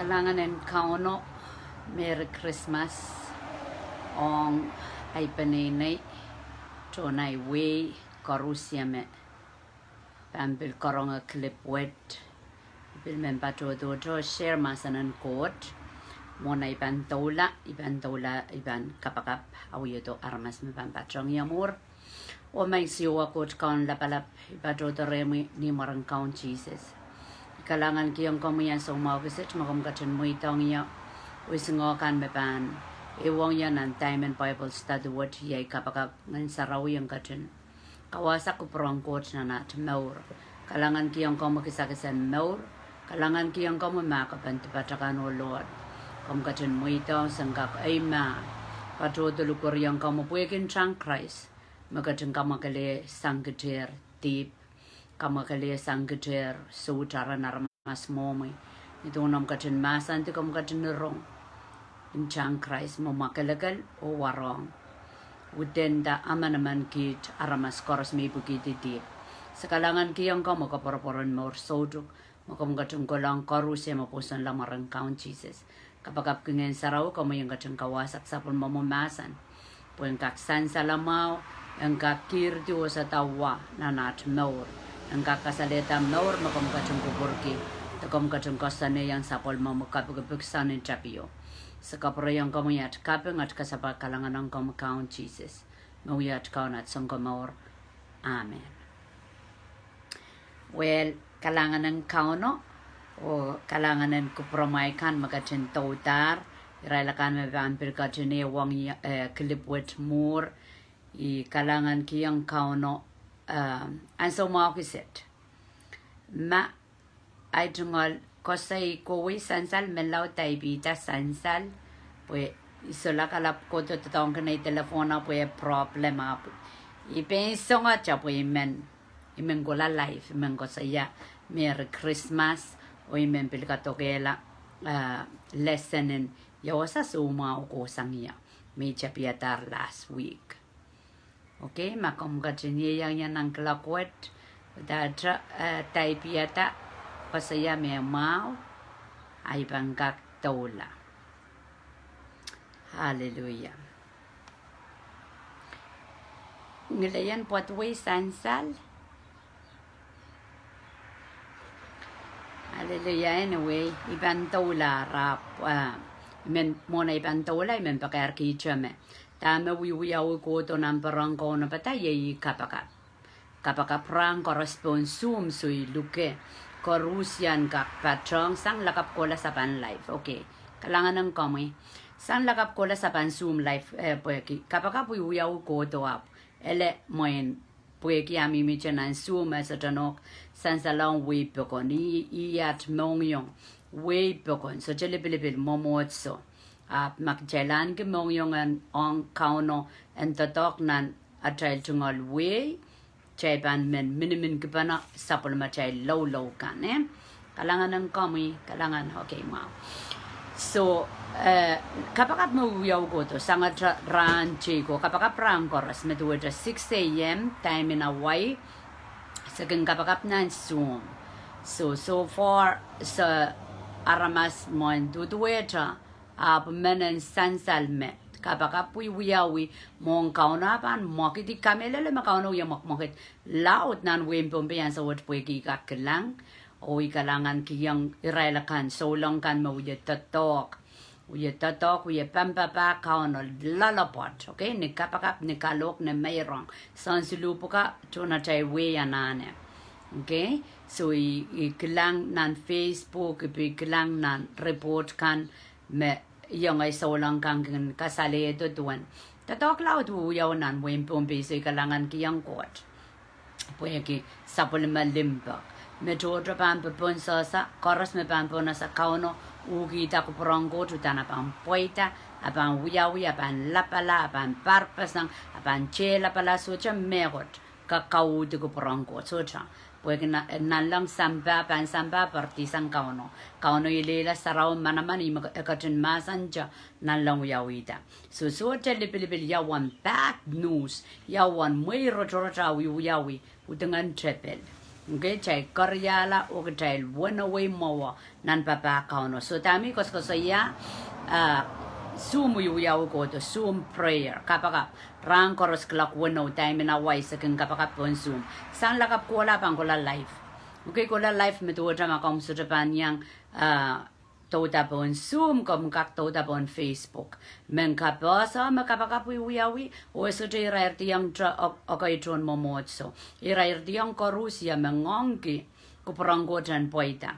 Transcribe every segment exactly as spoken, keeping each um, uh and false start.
Kalahngan en Kauno, Merry Christmas ong ahi peneinei, tohn ahi wehi koaros me pahn pil karonge clip wet, pil men patohdohte share mahsen en Koht. Mwohn ei pahn doula, I pahn doula, I pahn kapakap, awih edo aramas me pahn patohng ie mwuhr. Oh Maing Siohwa Koht Kaun lapalap, I patohdo rehmwi ni mwaren Kaun Sises. I kalahngankihong komwi ansou mwahu kiset me komw ketin mweidohng ie, oh isingoh kan me pahn ehuong ie nan daimen Bible study wet, iei kapakap Ngehn Sarawi en ketin kawasa kupwuren Koht nan at mour. Kalahngankihong komwi kisakis en mour. Kalahngankihong komwi mahkopen dipat akan, oh Lord. Komw ketin mweidohng se en kak eimah patohdo lukweriong komwi pwehki ntahn Krais me ketin kamwakele sang kitail dihp, kamwakele sang kitail sohte ren aramas mwohmwi. Ni duwen omw ketin mahsanih, komw ketin rong ntahn Krais me mwakelekel oh warohng, uhdahn nda, amanaman kiht aramas koaros me ipwikihdi dihp. Se kalahngankihong komwi koapworopwor en mour soutuk, me komw ketin kohla ong koaros me pwosonla mwaren Kaun Sises. Kapakapki Ngehn Sarawi, komwi en ketin kawasahki sapwellimomwi mahsen, pwe en kak sansal mwahu, en kak kihrdi oh sadawa nan at mour, en kak kasalehda mour me komw ketin kupwurki, de komw ketin koasoanehiong sapwellimomwi kapikipik sang ni tapio. Se kapwurehiong komwi at kaping, at kasapahl, kalahngan ong komwi Kaun Sises, me wia at Kaun, at Sounkomour. Amen. Well, kalahngan en Kauno, oh kalahngan en kupwuramwail kan me ketin doudahr, irail akan me pahn pil ketin ehuong, eh, clip wet mwuhr. I kalahngankihong Kauno, eh, ansou mwahu kiset. Ma ahi tungoal koasoi kohwei sansal, menlau, taipihda sansal, pwe I solahr kalapw kohdo doadoahngkin ei telephone pwe problem ahpw I pein songehte pwe I men, I men kohla live, I men koasoia Merry Christmas, oh I men pil kadokehla, eh, lesson en ia wasa soumwahu kohsang ie, me I tapihadahr last week. Okay, ma komw ketin ieiang ie nan clock wet, udahn, eh, taipihada, koasoia me mwahu, ahi pahn kak doula. Hallelujah. Ngilen pwoat wei sansal. Hallelujah, anyway, I pahn doula ahpw, ah, I men, mwohn ei pahn doula, I men pakairkihte me dahme wiewiawi kohdo nan pwurehng Kauno pada iei kapakap. Kapakap rahn koaros pohn Zoom, so I luke koaros en kak patohng sang lakapw kohla sapan live. Okay, kalahngan ong komwi. Sang lakapw kohla sapan Zoom live, eh, pwehki kapakap wiewiawi kohdo ahpw ele mwein pwehki a mihmihte nan Zoom, e sohte nohk sansalohng wehi pokon. Ih, ih at mohngiong wehi pokon, sohte lipilipil, mwomwohdiso. Ahpw ma kitail ahneki mohngiong en ong Kauno en doadoahk nan atail tungoal wehi, kitail pahn men minimin kipena sapwellimatail loulou kan, eh? Kalahngan ong komwi, kalahngan, okay, mwahu. So, eh, kapakap me wiewiawi kohdo sang atail rahn teikan, kapakap rahn koaros, me duwehte six A M time in Hawaii, se kin kapakap nan Zoom. So, so far, se aramas mwein duduwehte, ahpw mehn en sansal me kapakap wiewiawi mwohn Kauno a pahn mwekid. I kamehlele me Kauno wie mwekmwekid laud nan wehin Pohnpei ansou wet pwehki I kak kilang, oh I kalahngankihong irail akan souleng kan me wie doadoahk, wie doadoahk, wie pampapah Kauno loaloapwoat, okay, ni kapakap, ni kalohk, ni meirong, soangen siluh pwuka tohn atail wehi anahne. Okay, so I, I kilang nan Facebook, I pil kilang nan report kan me iengei souleng kan kin kasalehdo duwen doadoahk laud wiewiawi nan wehin Pohnpei, so I kalahngankihong Koht pwehki sapwellime limpoak me tohto pahn popohn sehse, koaros me pahn pohnese Kauno, uhkihda kupwuren Koht, uhdahn a pahn pweida, a pahn wiawi, a pahn lapala, a pahn parpeseng, a pahn tehlapala, sohte mehkot kak kauhdi kupwuren Koht, sohte. Pwehki na-, nanleng sampah, pahn sampah poaridi sang Kauno. Kauno ileile, sarawi, manaman, ih me e ketin mahsante nanleng wiawihda. So, sohte lipilipil ia uwen bad news, ia uwen mwehi rotorot a wiewiawi, udingen tepel. Okay, kitail keriahla oh kitail wenewei mwowe nan papah Kauno. So dahme I koasokoasoia, ah, Zoom wiewiawi kohdo, Zoom prayer, kapakap. Rahn koaros kuloak weneu, dahme na wai se kin kapakap pohn Zoom. Sang lakapw kohla pahn kohla live. Okay, kohla live me duwehte ma komw sohte pahn iang, ah, douda pohn Zoom, komw kak douda pohn Facebook. Men kapehse me kapakap wiewiawi, oh e sohte irairdiong te ok-, okay tohn mwomwohdiso. Irairdiong koaros me ngoangki kupwuren Koht en pweida.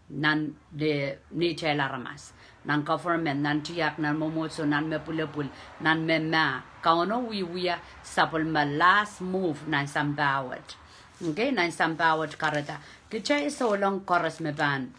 Nan de nitail aramas. Nan government, nan tiahk, nan mwomwohdiso, nan me pwulopwul, nan me mah. Kauno wiewia sapwellime last move nan sampah wet. Okay, nan sampah wet kahrehda. Kitail souleng koaros me pahn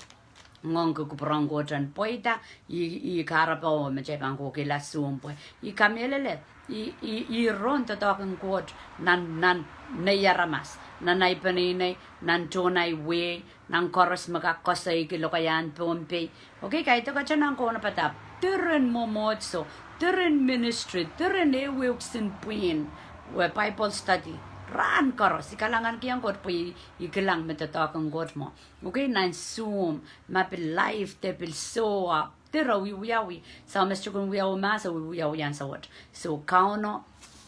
ngoangki kupwuren Koht en pweida, ih, ih kahrepe oh me kitail pahn kohkihla Zoom pwe. I kamehlele, ih, ih, ih rohng doadoahk en Koht nan, nan nei aramas, nan ahi peneinei, nan tohn ahi wehi, nan koaros me kak koasoiki lokaiahn Pohnpei. Okay, kaidehkte nan kaunopada, diren mwomwohdiso, diren ministry, diren ehuehu kisin pwihn, weh Bible study, rahn koaros, I kalahngankihong Koht pwe I, I kilang me doadoahk en Koht mwo. Okay, nan Zoom, ma pil live de pil soh, ah, diren wiewiawi, sawas me sohte kin wiawi mahs e wiewiawi ansou wet. So, Kauno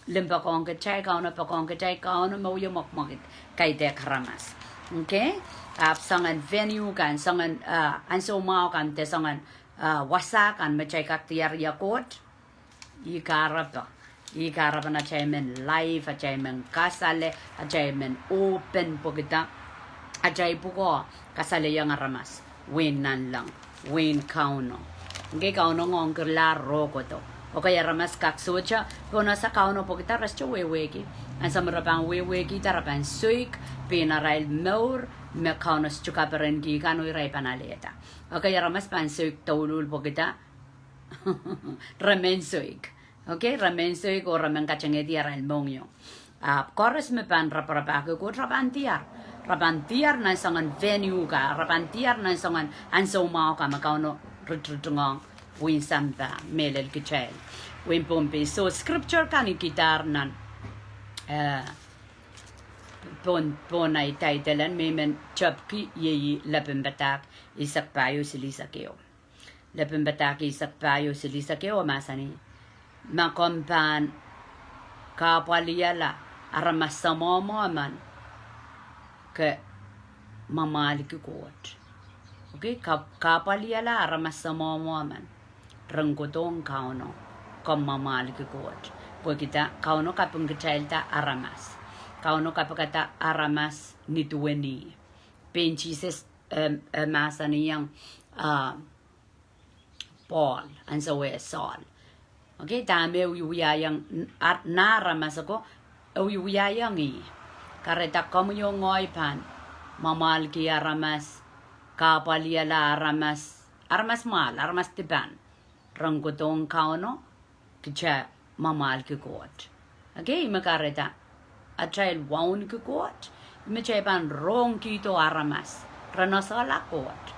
limpoakohng kitail, Kauno poakohng kitail, Kauno me wie mwekmwekid, kaidehk aramas. Okay? Ahpw soangen venue kan, soangen, ah, ansou mwahu kan, de soangen, ah, wasa kan me kitail kak diar ie Koht. Ih kahrepe. Ih kahrepen atail men live, atail men kasale, atail men open pwehki da, atail pwukoa kasalehiong aramas wehin nanleng, wehin Kauno. Okay, Kauno ngoangkihla rohkodo. Okay, aramas kak sohte pohnese Kauno pwehki da re sohte wehwehki. Ansou me re pahn wehwehkihda re pahn soik pein arail mour me Kauno sohte kaperenki kan oh irail pahn alehda. Okay, aramas pahn soik douluhl pwehki da re men soik. Okay, re men soik oh re men katengehdi arail mohngiong. Ahpw koaros me pahn raparapahki Koht re pahn diar. Re pahn diar nan soangen venue ka, re pahn diar nan soangen ansou mwahu ka me Kauno ritiritingohng wehin sampah, mehlel kitail wehin Pohnpei. So scripture kan I kidahr nan, eh, pohn, pohn ahi title en me I men tepki iei Lepin Padahk eisek pahieu silihsek ehu. Lepin Padahk eisek pahieu silihsek ehu mahsanih, ma komw pahn kahpwalihala aramas samwohmw emen, ke mwamwahlki Koht. Okay, ka-, kahpwalihala aramas samwohmw emen, ren kohdohng Kauno, komw mwamwahlki Koht. Pwehki da Kauno kapingkitailda aramas. Kauno kapikada aramas ni duwen ih. Pein Sises, em, em, mahsanihong, ah, Pohl, ansou wet Saul. Okay, dahme e wiewiahiong, n-, ar-, nah aramas ako, e wiewiahiong ih. Kahrehda komwi oh ngehi pahn mwamwahlki aramas, kahpwalihala aramas, aramas mwahl, aramas dipan, ren kohdohng Kauno, kitail mwamwahlki Koht. Okay, ih me kahrehda atail wauneki Koht, ih me kitail pahn rongkihdo aramas ren esehla Koht.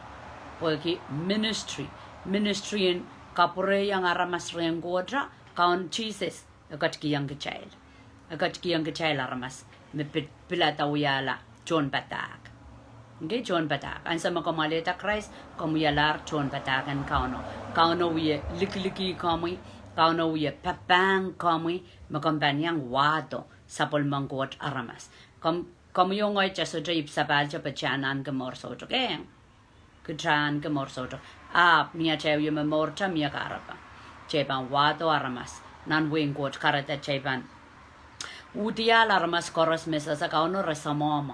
Pwehki ministry, ministry en kapwurehiong aramas rehn Koht, Kaun Sises e ketikihong kitail. E ketikihong kitail aramas me pi-, pilada wiahla tohnpadahk. Okay, tohnpadahk. Ansou me komw alehda Krais, komw wialahr tohnpadahk en Kauno. Kauno wie likiliki komwi, Kauno wie papahng komwi, me komw pahn iang wahdo sapwellimen Koht aramas. Komw, komwi oh ngehi kita sohte ipwsapahlkihte pwe kita ahneki mour soutuk, okay? Kita ahneki mour soutuk. Ahpw ni atail wie momourda mie kahrepe, kitail pahn wahdo aramas nan wehin Koht, kahrehda kitail pahn uhdiahl aramas koaros me sehse Kauno re samwohmw,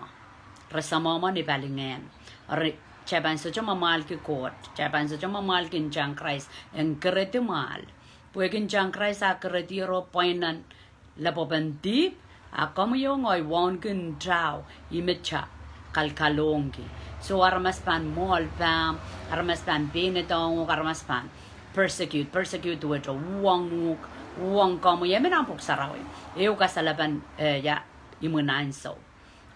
re samwohmw ni palingehn. Re, kitail pahn sohte mwamwahlki Koht, kitail pahn sohte mwamwahlki ntahn Krais en keredi mwahl. Pwehki ntahn Krais a keredier oh pwain nan lepwopen dihp, a komwi oh ngehi wauneki ntao, ih me kita kalkalohngki. So aramas pahn mwohl pahmw, aramas pahn peinedohng uhk, aramas pahn persecute, persecute duwehte uhwong uhk, uhwong komwi, e men nan Pwuhk Sarawi. Ehu kasalepen, eh, ia, imwin ansou.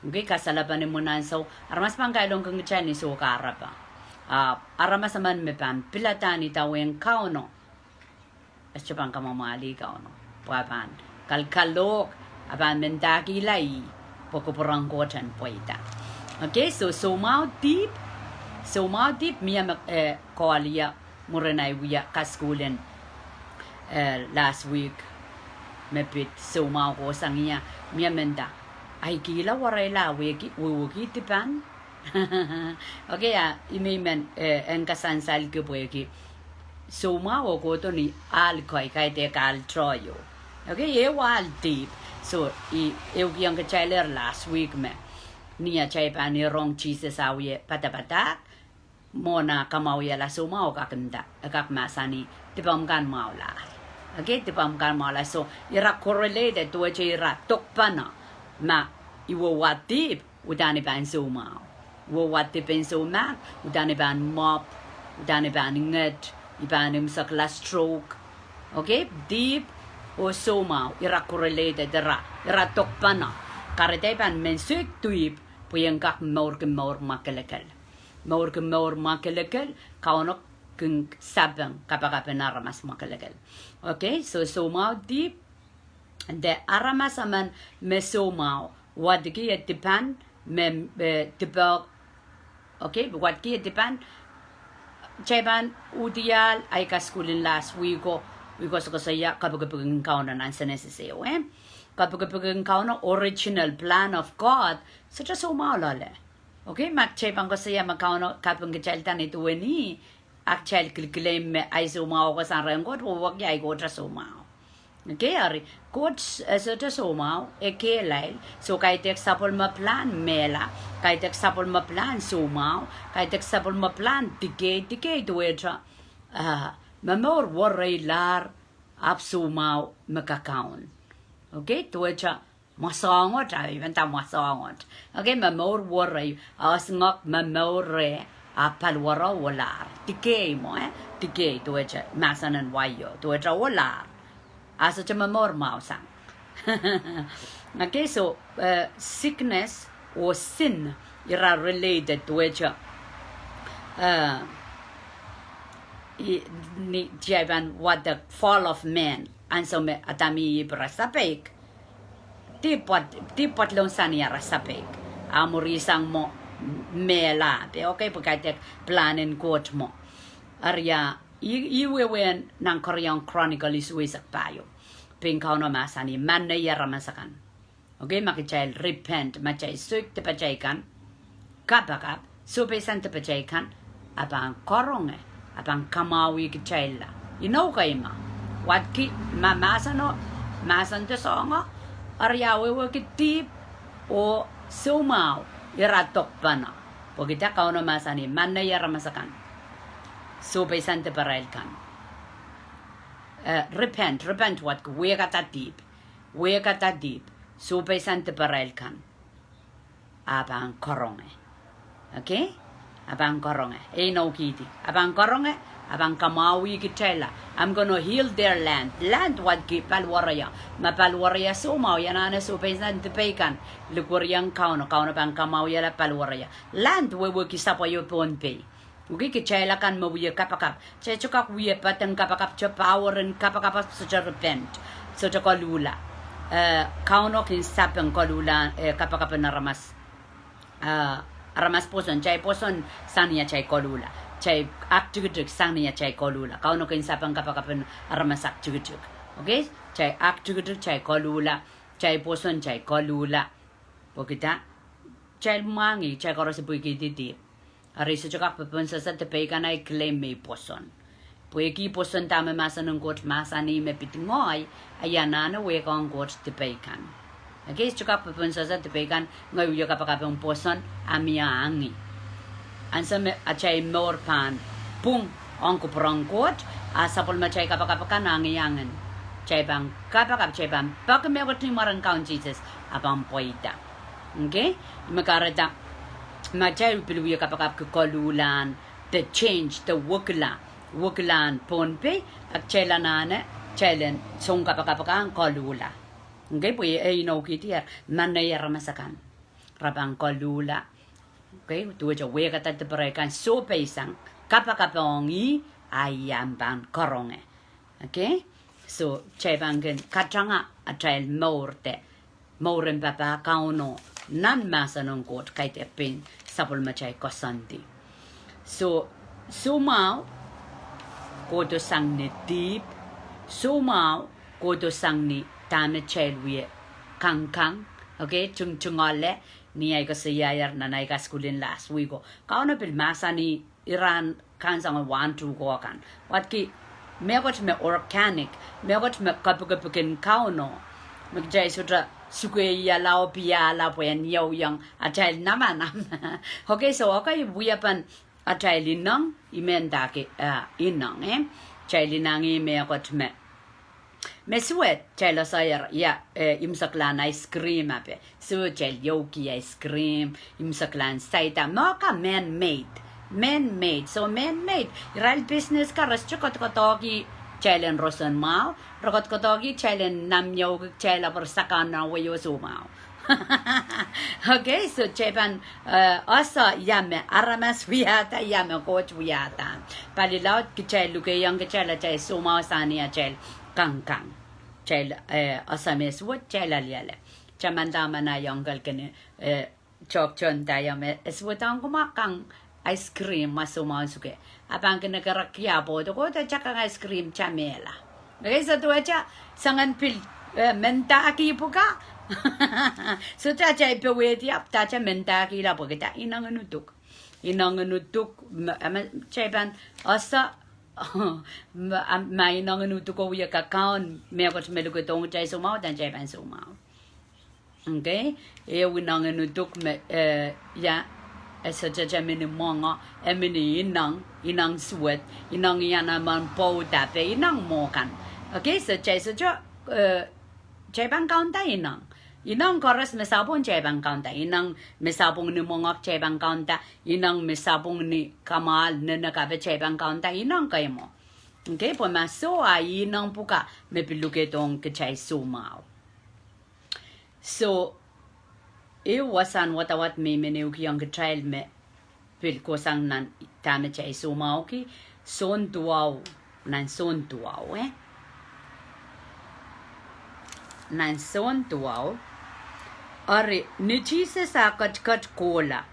Okay, kasalepen imwin ansou, aramas pahn kailongki kitail ni soh kahrepe. Ah, aramas emen me pahn pilada idawehn Kauno, e sohte pahn kamwamwahlih Kauno, pwe a pahn kalkalohk, a pahn mendahkihla ih, pwe kupwuren Koht en pweida. Okay, so soumwahu dihp, soumwahu dihp mie me, eh, koalia mwurin ahi wia kasukuhl en, eh, last week me pid soumwahu kohsang ie, mie menda. Ahi kihla wereila wehwehki, wehwehki dipan. Okay, a, I men, eh, en kasansalki pwehki soumwahu kohdo ni ahl kei, kaidehk ahl tohto. Okay, ehu ahl dihp. So, I, ehu kihong kitail er last week me. Ni atail pahn rong Sises ah wie padapadahk, mwohn ah kamwahwihala soumwahu e kak nda, e kak mahsanih, dipomw kan mwahulahr. Okay, dipomw kan mwahulahr. So, ira correlated, duwehte ira dokpene. Ma I wehwehki dihp, uhdahn I pahn soumwahu. I wehwehki dihp en soumwahu, uhdahn I pahn mwopw, uhdahn I pahn nget, I pahn imwisekla stroke. Okay, dihp oh soumwahu, ira correlated, ira, ira dokpene. Kahrehda I pahn men soik dihp, pwe I en kak mourki mour mwakelekel. Mourki mour mwakelekel, Kauno kin sapeng kapakap en aramas mwakelekel. Okay, so soumwahu dihp, de aramas emen me soumwahu, wadki eh dipan, me, eh, dipe, okay, wadki eh dipan, kitail pahn uhdiahl ahi kasukuhl en last week o, week o, koasokoasoia kapikipik en Kauno nan Senesis ehu, eh? Kapikipik en Kauno, original plan of God, sohte soumwahu loale. Okay, ma kitail pahn koasoia me Kauno kaping kitail da ni duwen ih, a kitail kilkilehm me ahi soumwahu ko sang rehn Koht, oh wehwehki ahi Koht soumwahu. Okay, eri, Koht, eh, sohte soumwahu, e kehlail, so kaidehk sapwellime plan mehla, kaidehk sapwellime plan soumwahu, kaidehk sapwellime plan dihp, dihp duwehte, ah, momour wereilahr, ahpw soumwahu me kakaun. Okay, duwehte mwasongot, a, I pahn nda mwasongot. Okay, momour werei, a, singok momour re, a, paliwere wolahr. Dihp mwo, eh? Dihp, duwehte, mahsen en wai o, duwehte wolahr. A sohte momour mwahu sang. Okay, so, eh, sickness or sin, ira related, duwehte, eh, I, ni, kitail pahn wadek fall of man, ansou me Adam oh Ihp ira sapeik. Dihp wad, dihp wadlong sang ni ara sapeik. A mwuri sang mwo mehla, pe okay, pwe kaidehk plan en Koht mwo. Eri a, I, I wehwehki nan Keriau Chronicle isuh eisek pahieu. Pein Kauno mahsanih, ma nei aramas akan. Okay, ma kitail repent, ma kitail soik dipatail kan, kapakap, sohpeisang dipatail kan, a pahn karonge, a pahn kamwahwih kitailla. Inou kei ma. Wadki, ma mahseno, mahsen de soango, eri a wehwehki dihp oh soumwahu, ira dokpene. Pwehki da Kauno mahsanih, ma nei aramas akan. Sohpeisang diparail kan. Eh, repent, repent wadki, wehkada dihp. Wehkada dihp, sohpeisang diparail kan. A pahn karonge. Okay? A pahn karonge. E inoukihdi. A pahn karonge, a pahn kamwahwih kitailla. I'm gonna heal their land. Land wadki paliwere. Ma paliwere soumwahu, I anahne sohpeisang dipei kan. Likwerihong Kauno, Kauno pahn kamwahwihala paliwere. Land wehwehki sapweo Pohnpei. Okay, kitail akan me wia kapakap. Kitail sohte kak wia patehng kapakap, kitail power en kapakap, sohte repent. Sohte koluhla. Eh, Kauno kin sapeng koluhla, eh, kapakap en aramas. Eh, aramas pwoson, kitail pwoson sang ni atail koluhla. Kitail aktikitik sang ni atail koluhla. Kauno kin sapeng kapakap en aramas aktikitik. Okay? Kitail aktikitik, kitail koluhla. Kitail pwoson, kitail koluhla. Pwehki da, kitail mwahngih, kitail koaros pwehkihdi dihp. Eri sohte kak pepehm sohsa dipei kan ahi claim me I pwoson. Pwehki I pwoson dahme mahsen en Koht mahsanih me pid ngehi, a I anahne wehkohng Koht dipei kan. Okay, sohte kak pepehm sohsa dipei kan, ngehi wia kapakap en pwoson, a mie angih. Ansou me atail mour pahn pwung ong kupwur en Koht, a sapwellimatail kapakap kan angih angin. Kitail pahn kapakap, kitail pahn peki mehkot ni mwaren Kaun Sises, a pahn pweida. Okay? Me kahrehda, ma kitail pil wia kapakap ki koluhlahn, de change, de wekila, wekilahn Pohnpei, a kitail anahne, kitail en song kapakap kan koluhla. Okay, pwe e inoukihdi, ma nei aramas akan. Re pahn koluhla. Okay, duwehte wehkada diparail kan sohpeisang, kapakap ong ih, a ih ahpw pahn karonge. Okay? So, kitail pahn kin katanga atail mour de mour en papah Kauno, nan mahsen en Koht kaidehk pein sapwellimatail koasoandi. So, soumwahu kohdo sang ni dihp, soumwahu kohdo sang ni dahme kitail wie kangkang, okay, tungtungoale, ni ahi koasoiaier nan ahi kasukuhl en last week o. Kauno pil mahsanih irail kan sang en wahn tuhke kan. Wadki mehkot me organic, mehkot me kepikepik en Kauno. Me kitail sohte sukehiala oh piala pwehn iouiong atail namanam. Okay, so okay, wiepen atail ineng, I men ndahki, eh, ineng, eh. Kitail inengi mehkot me me suwed, kitail osair, ia, eh, imwiseklahn ice cream ape. So kitail iouki ice cream, imwiseklahn saida, mehkot man-made. Man-made. So man-made. Irail business kan re sohte kodokodohki kitail en roson mwahu, re kodokodohki kitail en nam iouki kitail ahpw re sakau nan wei oh soumwahu. Okay, so kitail pahn, eh, ese ia me aramas wiahda, ia me Koht wiahda. Palilaud kitail lukehiong kitail atail soumwahu sang ni atail kangkang. Kitail, eh, ese me suwed, kitail aliale. Tamanda manahiong kal kene, eh, tohkte ndaiong me, eh, suwed ong kumwa kang ice cream ma soumwahu suke. A pahn kene kerekihda pwe, kohdo, kohdo, kitail kang ice cream, kitail mehla. Okay, so duwehte, soangen pil, eh, mendahki pwukat. So kitail powehdi ahpw kitail mendahkihla pwe kitail ineng en uduk. Ineng en uduk, ma, ma, kitail pahn ese, ma, ma ineng en uduk o wie kakaun mehkot me lukedohng kitail soumwahu, uhdahn kitail pahn soumwahu. Okay, ehu ineng en uduk me, eh, ia, e sohte mini mwenge, e mini ineng, ineng suwed, ineng ian emen powder, pe ineng mwo kan. Okay, so kitail sohte, eh, kitail pahn kaunda ineng. Ineng koaros me sapwung kitail pahn kaunda. Ineng me sapwung ni mwenge kitail pahn kaunda. Ineng me sapwung ni kamwahl, nene kape kitail pahn kaunda. Ineng kei mwo. Okay, pwe ma soh a ineng pwukat me pil lukedohng kitail soumwahu. So, ehu wasahn wadawad me I men ehukihong kitail me pil kohsang nan dahme kitail soumwahuki, Sohn duwau, nan Sohn duwau, eh? Nan Sohn duwau, eri ni Sises ah ketiket kohla,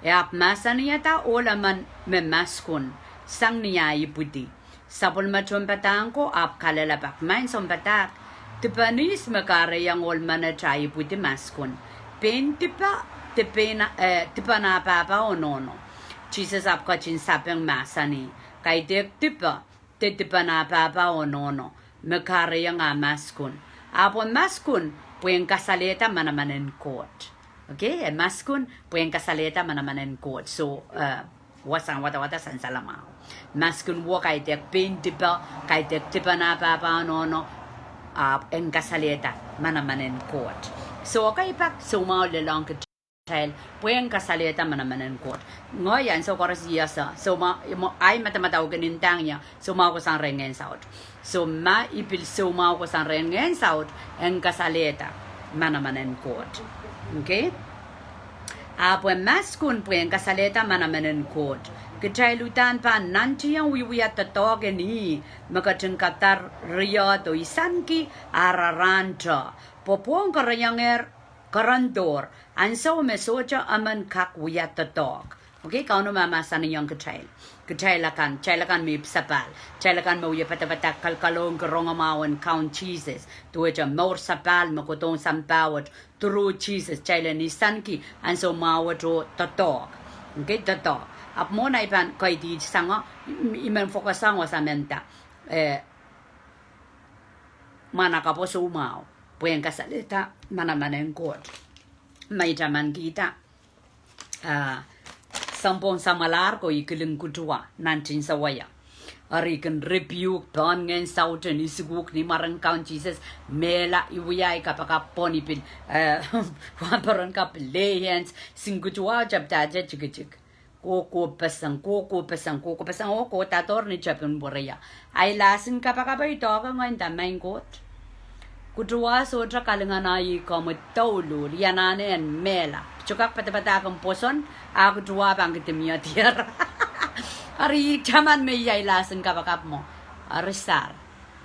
e ahpw mahsanihada ohl emen me maskun, sang ni ah ipwidi. Sapwellime tohnpadahk ko ahpw kalelapak, Maing sounpadahk, dipen ihs me kahrehiong ohl menet ah ipwidi maskun? Pein dipe, dipen, eh, dipen ah pahpa oh nohno? Sises ahpw ketin sapeng mahsanih, Kaidehk dipe, de dipen ah pahpa oh nohno, me kahrehiong ah maskun. Ahpw e maskun pwehn kasalehda manaman en Koht. Okay, e maskun pwehn kasalehda manaman en Koht. So, eh, wasahn wadawad sansalamwahu. Maskun wo kaidehk pein dipe, kaidehk dipen ah pahpa oh nohno, ahpw en kasalehda manaman en Koht. So, okay, pak soumwahu lelohng kitail pwehn kasalehda manaman en Koht. Ngehi ansou koaros I ese, soumwahu, ahi madamadau kin ndahng ie, soumwahu kohsang rehn ngehn saut. So ma I pil soumwahu kohsang rehn ngehn saut, en kasalehda manaman en Koht. Okay? Ahpw e maskun pwehn kasalehda manaman en Koht. Kitail uhdahn pahn nantihong wiewia doadoahk en ih me ketin kadar riehdo isanki ah rahn te, pwe pwohng kereniengehr kerendohr, ansou me sohte emen kak wia doadoahk. Okay, Kauno mahmahsanihong kitail. Kitail akan, kitail akan me ipwsapahl, kitail akan me wie padapadahk kalokalohngki rongamwahu en Kaun Sises, duwehte mour sapahl me kohdohng sampah wet, through Sises, kitail en isanki ansou mwahu wet oh doadoahk. Okay, doadoahk. Ahpw mwohn ahi pahn kaidehn sang, I men focus ong wasa me nda, eh, mwahnakapwo soumwahu pwehn kasalehda manaman en Koht. Ma I taman kihda, ah, sounpwong samwalahr ko I kiling kutuwa nan tinsawai. Eri I kin rebuke pohn ngehn saut en isikuhk ni mwaren Kaun Sises, mehla, I wia ahi kapakap pwon, I pil, eh, wahnpoaron kak pil lay hands, singkutuwa, tapdahte tikitik. Kohkohpeseng, kohkohpeseng, kohkohpeseng, oh kohdadohr ni tepin pwureia. Ahi lahsin kapakap I doahke ngehi nda, Maing Koht, kutuwa sohte kalinganai ih komwi douluhl, I anahne en mehla. Pitsokak padapadahk en pwoson, a kutuwa pahn kidimiadier. Eri I taman me I ahi lahsin kapakap mwo. Eri sar.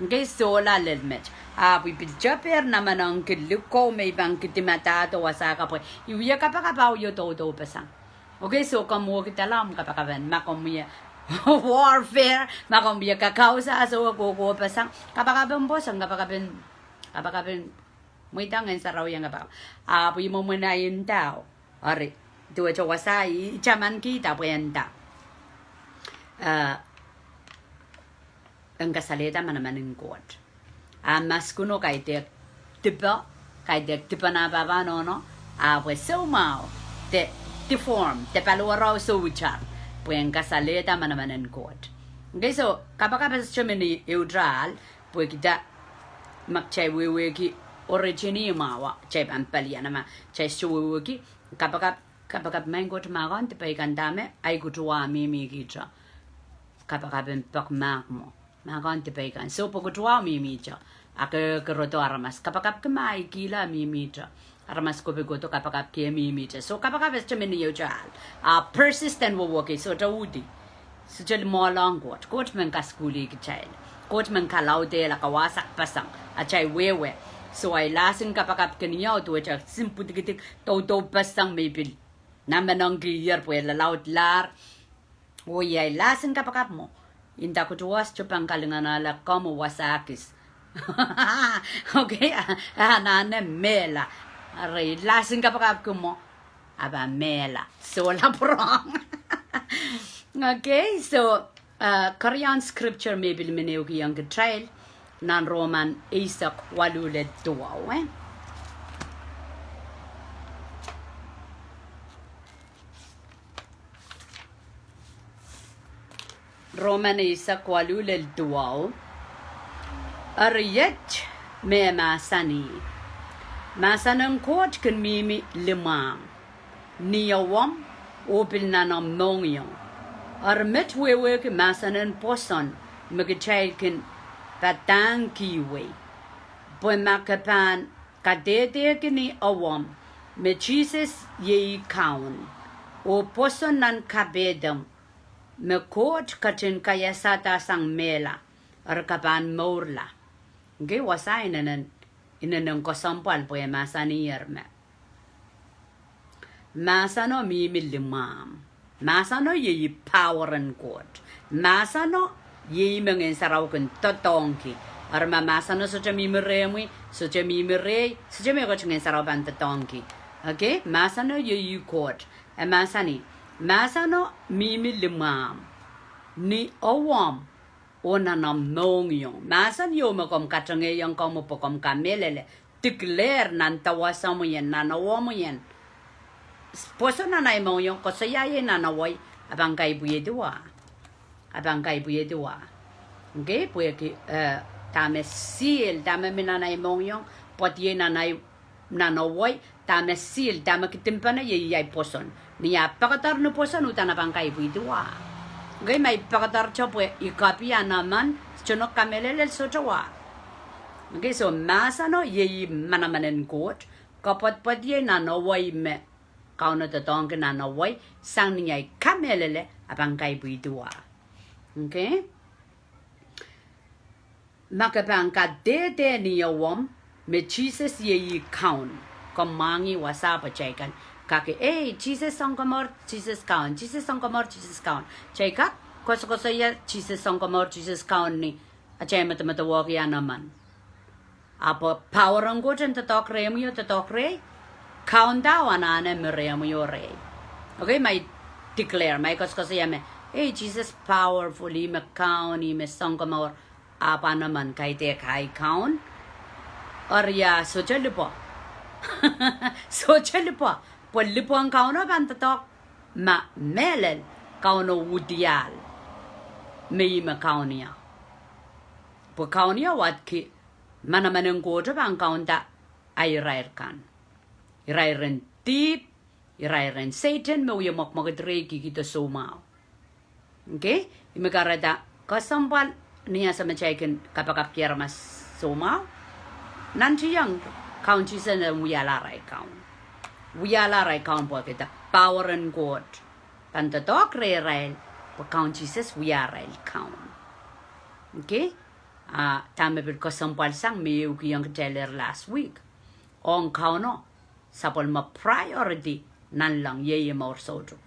Okay, sohla lel met. Ahpw I pil tepehr namenengki likou me I pahn kidi madahdo wasa ka pwe I wie kapakap ahi wie doudou peseng. Okay, so komw wekidala omw kapakapen, ma komw wie warfare, ma komw wie kakausa, so kohkohpeseng, kapakapen pwoson, kapakapen, kapakapen mweidohng Ngehn Sarawi en kapakap. Ahpw I mwomwen ahi ndao. Eri, duwehte wasa I taman kihda pwe e nda, eh, en kasalehda manaman en Koht. A maskuno kaidehk dipe, kaidehk dipe nan pahpa nohno, ahpw e soumwahu, de deform, de paliwarau souitar, pwe en kasalehda manaman en Koht. Okay, so, kapakap e sohte men ehu ahl, pwe kitail, ma kitail wehwehki origin en mwahu, kitail pahn paliana ma, kitail sohte wehwehki, kapakap, kapakap maing Koht ma ke kin dipe kan dahme, ahi kutuwa mihmi kihte. Kapakapen pek mahk mwo. Ma ke kin dipe kan. So pwe kutuwa mihmihte. A ke, ke rodo aramas. Kapakapki ma ahi kihla mihmihte. Aramas kope kohdo kapakapki e mihmihte. So kapakap e sohte men ehu ahl. A persistent wehwehki, sohte uhdi. Sohte limoalohng Koht. Koht men kasukuhlih kitail. Koht men kalaudehla kawasakpeseng. Atail wehwe. So ahi lahsin kapakap kin ieu duwehte simpwudikidik, doudoupeseng me I pil namenengkier pwe lalaudlahr. Oh, iei ahi lahsin kapakap mwo. Inda kutuwa sohte pahn kalinganahla komwi wasa kis. Okay, a, a, anahne mehla. Eri lahsin kapakap kin mwo. A pahn mehla. Sohla pwurehng. Okay, so, uh, keriaun scripture me I pil men ehukihong kitail. Nan Roman eisek waluh lel duwau, eh? Roman eisek waluh lel duwau. Eri iet me mahsanih. Mahsen en Koht kin mihmi limwahmw, ni ewomw, oh pil nan omw mohngiong. Eri met wehwehki mahsen en pwoson me kitail kin padahngkihwei. Pwe ma ke pahn kadehdehki ni ewomw me Sises iei Kaun, oh pwoson nan kapehdom me Koht ketin kaiasada sang mehla, eri ke pahn mourla. Okay, wasa inenen, inenen kesempwal pwe mahsaniher me mahseno mihmi limwahmw. Mahseno iei power en Koht. Mahseno iei me Ngehn Sarawi kin doadoahngki. Eri ma mahseno sohte mihmi rehmwi, sohte mihmi rehi, sohte mehkot Ngehn Sarawi pahn doadoahngki. Okay, mahseno iei Koht. E mahsanih, mahseno mihmi limwahmw, ni ewomw, oh nan omw mohngiong. Mahsen ieu me komw katengehiong komwi pwe komw kamehlele. Declare nan dawasamwien, nan ewomwien. Pwoson nan ahi mohngiong, koasoia iei nan ewei, a pahn kaipwihdi wa. A pahn kaipwihdi wa. Okay, pwehki, eh, dahme seal, dahme mi nan ahi mohngiong, pwoadiei nan ahi nan ewei, dahme seal, dahme kidimpen iei ahi pwoson. Ni ah pekeder ni pwoson uhdahn a pahn kaipwihdi wa. Okay, ma I pekederto pwe I kapi ahn emen, sohte nohk kamehlele sohte wa. Okay, so mahseno iei manaman en Koht, kopwodpwodiei nan ewei me Kauno doadoahngki nan ewei, sang ni ahi kamehlele, a pahn kaipwihdi wa. Okay? Ma ke pahn kadehdeh ni ewomw me Sises iei Kaun, komw mwahngih wasa pwe kitail kan kak, ei, Sises Sounkomour, Sises Kaun, Sises Sounkomour, Sises Kaun. Kitail kak koasokoasoia Sises Sounkomour, Sises Kaun ni atail medemedewe ki ahn emen. Ahpw power en Koht en doadoahk rehmwi oh doadoahk rehi, kaunda anahne mi rehmwi oh rehi. Okay, ma I declare, ma I koasokoasoia me, ei, Sises powerful, ih me Kaun, ih me Sounkomour, ahpw ahn emen kaidehk ahi kaun. Eri ah sohte lipwe. Sohte lipwe. Pwe lipwen Kauno pahn doadoahk ma mehlel Kauno uhdiahl me ih me Kaun ie. Pwe Kaun ie wadki manaman en Koht pahn kaunda irail kan. Irail en dihp, irail en Sehdan me wie mwekmwekid rehi kihkihdo soumwahu. Okay? Ih me kahrehda kesempwal ni ansou me kitail kin kapakapki aramas soumwahu. Nantihong Kaun Sises en wiahla arail kaun. Wiahla arail kaun pwehki the power en Koht pahn doadoahk rehrail, pwe Kaun Sises wia arail kaun. Okay? A dahme pil kesempwal sang me e ehukihong kitail last week. Ong Kauno, sapwellime priority nanleng iei mour soutuk.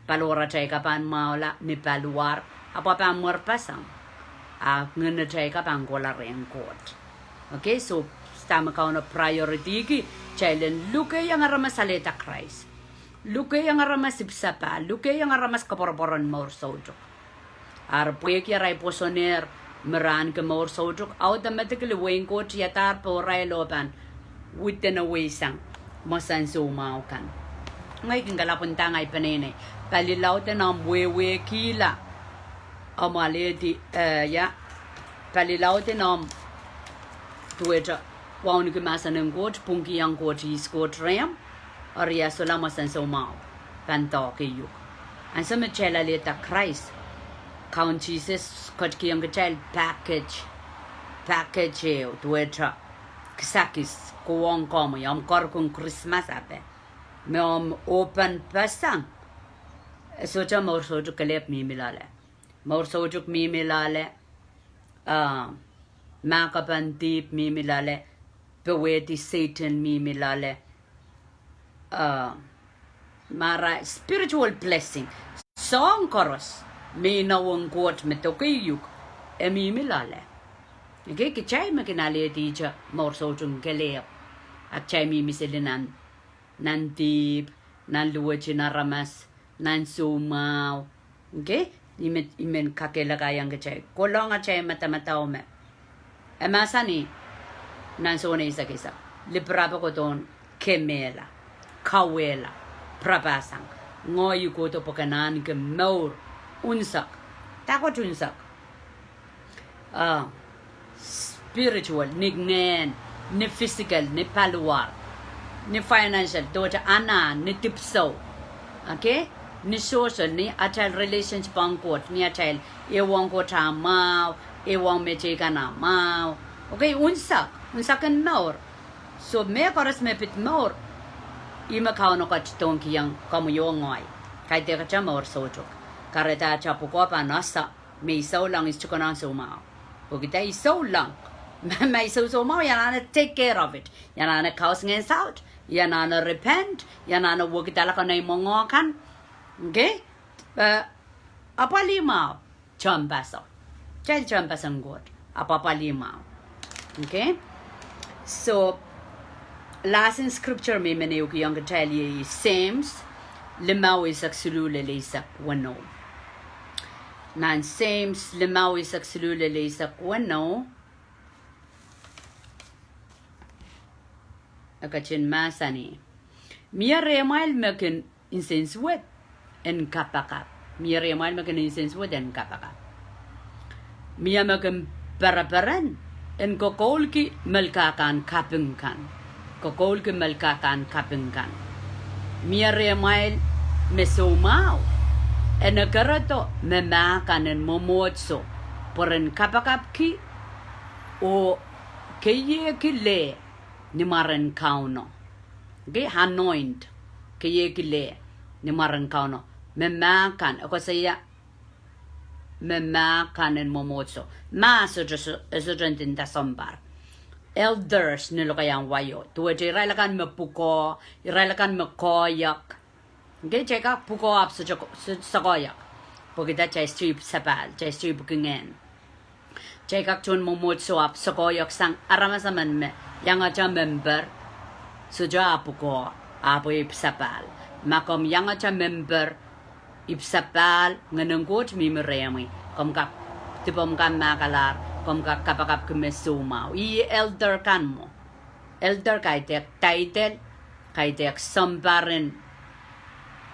Paliwaratail ka pahn mwahula ni paliwar, ahpw e pahn mwerpeseng. A ngihnatail ka pahn kohla rehn Koht. Okay, so dahme Kauno priorityki? Kitail en lukehiong aramas alehda Krais. Lukehiong aramas ipwsapahl, lukehiong aramas koapworopwor en mour soutuk. Ar pwehki arail pwosonehr me re ahneki mour soutuk, audemedeklih wehin Koht iadahr pohrail oh pahn within a way sang mwomwen soumwahu kan. Ngehi kin kalapw nda ngehi peneinei, pali laud en omw wehwehkihla omw alehdi, eh, ia, pali laud en omw duwehte wauneki mahsen en Koht, pwungkihong Koht, ihs Koht rehmw, eri ia sohla mwomwen soumwahu pahn doahke uk. Ansou me kitail alehda Krais, Kaun Sises ketikihong kitail package, package ehu duwehte kisakis, kohwong komwi, omw karuhkun Krismas ape, me omw open peseng, e sohte mour soutuk kelehpw mihmi loale. Mour soutuk mihmi loale, ah, mahkpen dihp mihmi loale, powehdi Sehdan mihmi loale, ah, mara spiritual blessing, soahng koaros me inou en Koht me doke uk, e mihmi loale. Okay, kitail me kin alehdihte mour soutuk kelehpw, a kitail mihmi sili nan, nan dihp, nan luwet en aramas, nan soumwahu. Okay, I men, I men kakehlakaiong kitail, kohlong atail madamadau me, e mahsanih nan Sohn eisek eisek, lipirap kohdohn kemehla, kauwehla, pirapasang, ngehi kohdo pwe ke ahneki mour unsek. Dahkot unsek? Ah, spiritual, ni ngehn, ni physical, ni paliwar, ni financial, duwehte anahn, ni dipwisou. Okay, ni sohso, ni atail relationship ong Koht, ni atail ehuong Koht ah mwahu, ehuong mehteikan ah mwahu. Okay, unsek, unsek en mour. So mehkoaros, mehkoaros me pid mour, ih me Kauno ketidohngkihong komwi oh ngehi. Kaidehkte mour soutuk. Kahrehda atail pwukoa pahn ese me I souleng, I sohte konehng soumwahu. Pwehki I souleng, ma I sou soumwahu, I anahne take care of it. I anahne kaus ngehn saut, I anahne repent, I anahne wekidala konehng mwohngo kan. Okay, eh, apwalih mwahu, tehnpaso. Kitail tehnpaso en Koht, apwalih mwahu. Okay, so lesson scripture me I men ehukihong kitail iei James limau eisek siluh lel eisek weneu. Nan James limau eisek siluh lel eisek weneu, e ketin mahsanih, mie rehmwail me kin nsensuwed en kapakap. Mie rehmwail me kin nsensuwed en kapakap. Mie me kin pereperen en kokoulki melkahkan kaping kan. Kokoulki melkahkan kaping kan. Mie rehmwail me soumwahu en ekerodo me mah kan en mwomwohdiso, pwe ren kapakapki oh keiehki leh ni mwaren Kauno. Okay, anoint, keiehki leh ni mwaren Kauno. Me mah kan, e koasoia me mah kan en mwomwohdiso. Mah sohte, soh-, sohte ndinda sounpar. Elders ni lokaiahn waio, duwehte irail akan me pwukoa, irail akan me koahiek. Okay, kitail kak pwukoa ahpw sohte ko-, soh-, soh koahiek, pwehki kitail sohte ipwsapahl, kitail sohte ipwiki ngehn. Kitail kak tohn mwomwohdiso ahpw soh koahiek sang aramas emen me iangete member, sohte ah pwukoa, ahpw ipwsapahl. Ma komw iangete member, ipwsapahl, Ngehn en Koht mihmi rehmwi, komw kak dipomw kan mahkalahr, komw kak kapakapki me soumwahu. Ih elder kan mwo. Elder kaidehk title, kaidehk sounpar en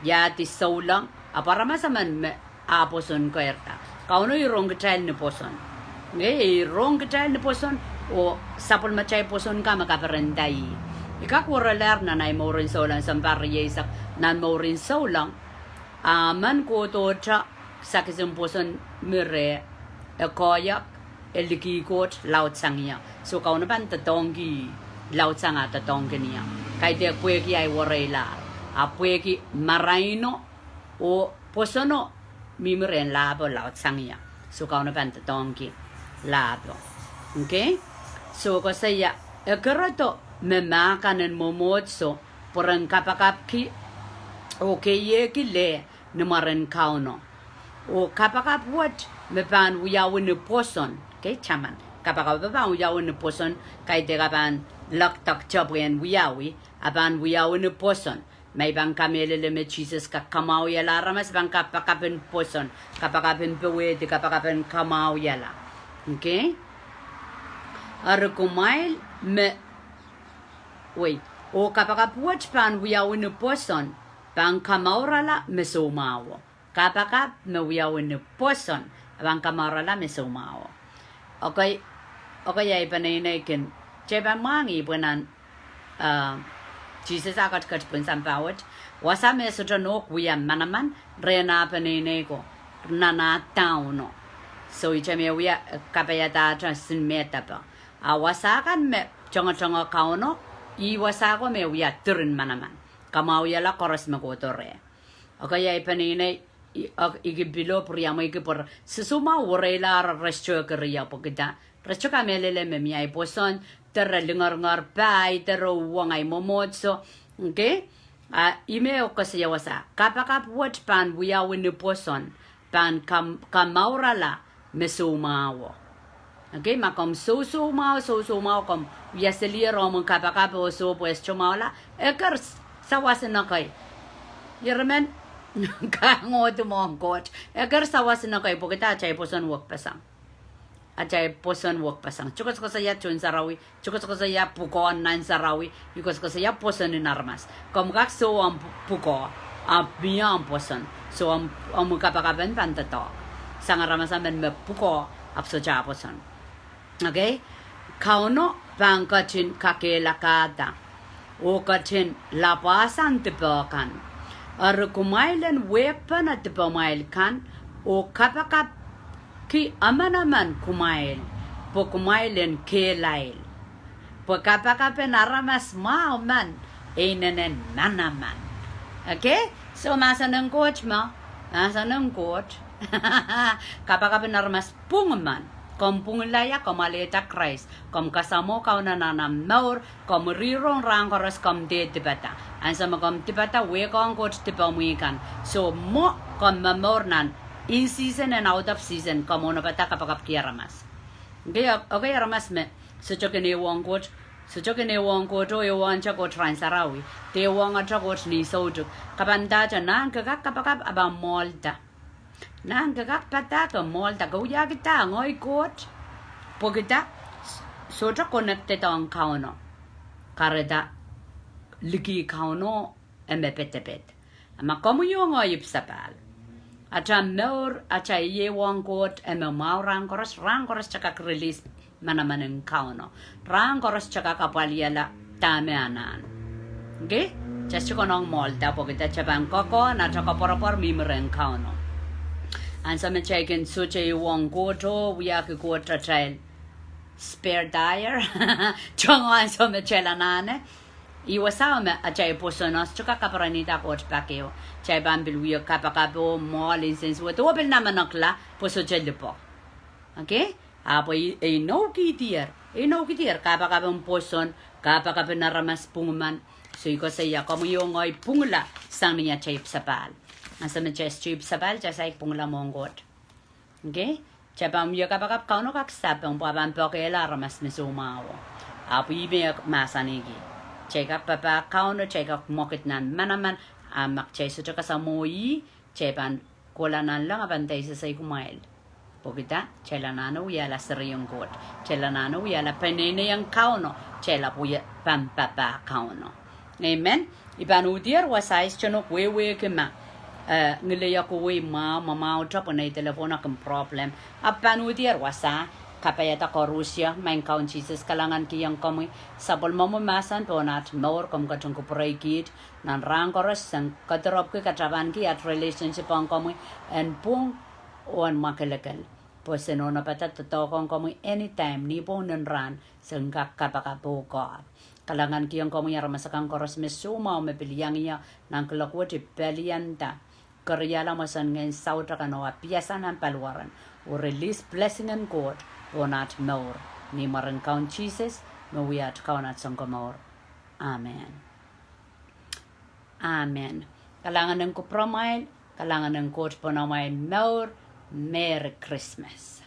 iahdi souleng, ahpw aramas emen me ah pwoson keirda. Kauno, I rong kitail ni pwoson. Ngehi, I rong kitail ni pwoson, oh sapwellimatail pwoson kan me kaperenda ih. I kak weralahr nan ahi mouren souleng, sounpar rieisek nan mouren souleng. A men kohdohte kisakis en pwoson me reh, e koahiek, e likih Koht, laudsang ie. So Kauno pahn doadoahngki, laudsang ah doadoahngki ie. Kaidehk pwehki ahi wereilahr, ahpw pwehki maraino oh pwosono mihmi rehn lahpo, laudsang ie. So Kauno pahn doadoahngki. lahpo. Okay? So koasoia, e kerodo me mahkan en mwomwohdiso, pwe ren kapakapki oh keiehki leh ni mwaren Kauno. Oh kapakap wet me pahn wiawi ni pwoson. Okay, taman. Kapakap me pahn wiawi ni pwoson, kaidehk e pahn lekdekte pwe en wiawi, e pahn wiawi ni pwoson. Ma I pahn kamehlele me Sises kak kamwahwihala aramas, pahn kapakap en pwoson, kapakap en powehdi, kapakap en kamwahwihala. Okay? Eri kumwail me, wei, oh kapakap wet pahn wiawi ni pwoson, pahn kamourala me soumwahuo. Kapakap me wiawi ni pwoson, pahn kamourala me soumwahuo. Okay, okay, ia I peneinei kin, kitail pahn mwahngih pwe nan Ah, Sises ah ketiket pwon sampah wet. Wasa me sohte nohk wia manaman, rehn ah peneinei ko, nan ah dauno. So ihte me wia, eh, kapaiada atail sin me depe. Ah, wasa kan me tongotongo Kauno, ih wasa ko me wia diren manaman. Kamwahwihala koaros me kohdo reh. Okay, ia I peneinei, I, ok, I kin pil pwuriamweiki pwe re soumwahu wereila re sohte keriau pwehki dah. Re sohte kamehlele me mie ahi pwoson, de re lingeringer pai, de re uhwong ahi mwomwohdiso. Okay? Ah, ih me koasoia wasa. Kapakap wet pahn wiawi ni pwoson, pahn kam-, kamourala me soumwahuo. Okay, ma komw sousoumwahu, sousoumwahu, komw wia selier omw kapakap oh soh pwe e sohte mwahula, e ker s-, sawasen ekei. Ieremen, kahngohdi mwohn Koht. E ker sawasen ekei pwehki dah, atail pwoson wekpeseng. Atail pwoson wekpeseng. Sohte koasokoasoia tohn sarawi, sohte koasokoasoia pwukoa nan sarawi, I koasokoasoia pwoson en aramas. Komw kak soh omw pw-, pwukoa, ahpw mie omw pwoson. So omw, omw kapakap en pahn doadoahk. Sang aramas emen me pwukoa, ahpw sohte ah pwoson. Okay? Kauno pahn ketin kakehlakahda oh ketin lapwasang dipe kan. Eri kumwail en wehkpene dipemwail kan, oh kapakap ki emenemen kumwail, pwe kumwail en kehlail. Pwe kapakap en aramas mwahu men, e inenen manaman. Okay? So mahsen en Koht me, mahsen en Koht. Kapakap en aramas pwung men. Komw pwungla ia, komw alehda Krais. Komw kasamwo Kauno nan omw mour, komw rong rahn koaros komw dehr dipada. Ansou me komw dipada, wehkohng Koht dipemwi kan. So mwo komw momour nan in season and out of season, komw onopada kapakapki aramas. Okay, ok-, okay, aramas me sohte kin ehuong Koht, sohte kin ehuong Koht oh ehuongte Koht rahn sarawi, de ehuongte Koht ni soutuk. Ke pahn ndahte, nahn ke kak kapakap, a pahn mwohlda. Nahn ke kak padahk, mwohlda, ke wiahkihda ngehi Koht. Pwehki dah, s-, sohte connected ong Kauno. Kahrehda liki Kauno e me pedeped. A ma komwi oh ngehi ipwsapahl, atail mour, atail ehuong Koht e me mwahu rahn koaros, rahn koaros te kak release manaman en Kauno. Rahn koaros te kak apwalihala dahme anahn. Okay? Just konehng mwohlda pwehki dah, te pahn kokohn, atail koapworopwor mihmi rehn Kauno. Ansou me kitail kin sohte ehuong Koht oh wiahki Koht atail spare tire. Tungoal ansou me kitail anahne. Ih wasao me atail pwoson sohte kak kaperenida Koht pak ehu. Kitail pahn pil wia kapakap oh mwohl, incense wet oh pil namenekla pwe sohte lipo. Okay? Ahpw e, e inoukihdier, e inoukihdier kapakap en pwoson, kapakap en aramas pwung men. So I koasoia, komwi oh ngehi pwungla sang ni atail ipwsapahl. Ansou me kitail sohte ipwsapahl, kitail saik pwungla mwohn Koht. Okay? Kitail pahn wia kapakap, Kauno kak sapeng pwe e pahn pokehla aramas me soumwahuo. Ahpw ih me e mahsanihki, kitail kak papah Kauno, kitail kak mwekid nan manaman, a ma kitail sohte kasamwo ih, kitail pahn kohla nanleng, a pahn deisesei kumwail. Pwehki dah, kitail anahne wiahla serien Koht. Kitail anahne wiahla peneineien Kauno. Kitail ahpw wia pahn papah Kauno. Amen. I pahn uhdier wasa, I sohte nohk wehwehki ma, eh, ngileiok wei mwahu, mwamwahute pwe nei telephone akan problem. Ahpw pahn uhdier wasa, kapaiada koarusie, Maing Kaun Sises, kalahngankihong komwi, sapwellimomwi mahsen pohn at mour, komw ketin kupwureikihd nan rahn koaros, sen kediropwki, katapanki at relationship ong komwi en pwung oh en mwakelekel. Pwe sen onopada doadoahk ong komwi anytime, nipwong, nin rahn, sen kak kapakap oh koahr. Kalahngankihong komwi aramas akan koaros me soumwahu me pil iang ie nan kuloak wet, I pelianda keriahla mwomwen ngehn saut akan oh apiasang nan paliwaren, oh release blessing en Koht pohn aht mour, ni mwaren Kaun Sises, me wia aht Kaun, aht Sounkomour. Amen. Amen. Kalahngan en kupwuramwail, kalahngan en Koht pohn amwail mour, Merry Christmas.